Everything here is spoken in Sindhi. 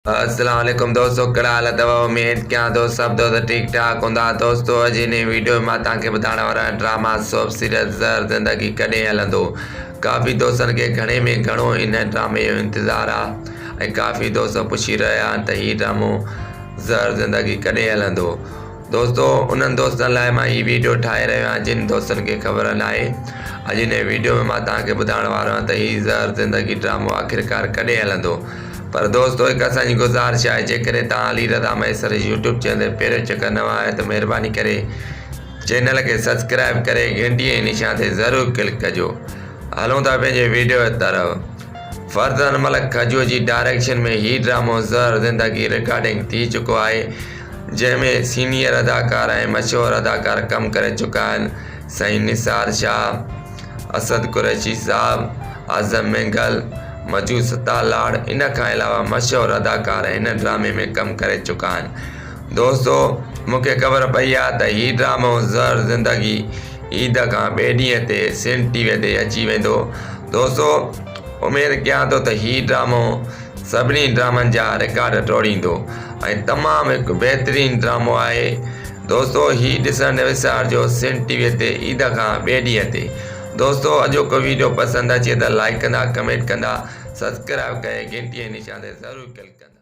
السلام عليڪم دوستو ڪهڙا حال اٿو اميد ڪيان ٿو سڀ دوست ٺيڪ ٺاڪ هوندا دوستو اڄ هن ويڊيو ۾ مان توهان کي ٻڌائڻ وارو آهيان ڊراما سوپ سيريل زهر زندگي ڪڏهن هلندو ڪافي دوستن کي گهڻي ۾ گهڻو ان ڊرامي جو انتظار آهي ۽ ڪافي دوست پڇي رهيا آهن ته هي ڊرامو زهر زندگي ڪڏهن هلندو دوستو انهن دوستن لاء مان هي ويڊيو ٺاهي رهيو آهيان جن دوستن کي خبر ناهي اڄ هن ويڊيو ۾ مان توهان کي ٻڌائڻ وارو آهيان ته هي زهر زندگي ڊرامو آخرڪار ڪڏهن هلندو پر دوستو هڪ اسان جي گذارش آهي جيڪڏهن توهان علي رضا مهيسر يوٽيوب چينل تي پهريون چڪر نوان آهيو ته مهرباني ڪري چينل کي سبسڪرائب ڪري گهنٽي ۽ نشان تي ضرور ڪلڪ ڪجو هلون ٿا پنهنجي ويڊيو طرف فرزان ملڪ کجو جي ڊائريڪشن ۾ هي ڊرامو زهر زندگي رڪارڊنگ ٿي چڪو آهي جنهن ۾ سينيئر اداڪار ۽ مشهور اداڪار ڪم ڪري چڪا آهن سائين نثار شاهه، اسد قريشي صاحب، اعظم مينگل، مجو ستار لاڙ ان کان علاوه مشهور اداڪار هن ڊرامي ۾ ڪم ڪري چڪا آهن دوستو مون کي خبر پئي آهي ته هي ڊرامو زهر زندگي عيد کان ٻئي ڏينهن تي سنڌ ٽي وي تي اچي ويندو دوستو اميد ڪيان ٿو ته هي ڊرامو سڀني ڊرامن جا رڪارڊ ٽوڙيندو ۽ تمام هڪ بهترين ڊرامو آهي دوستو هي ڏسڻ نه وسارجو سنڌ ٽي وي تي عيد کان ٻئي ڏينهن تي دوستو اڄوڪو ويڊيو پسند اچي ته لائيڪ ڪندا ڪمينٽ ڪندا سبسڪرائب ڪري گهنٽي ۽ نشان تي ضرور ڪلڪ ڪندا.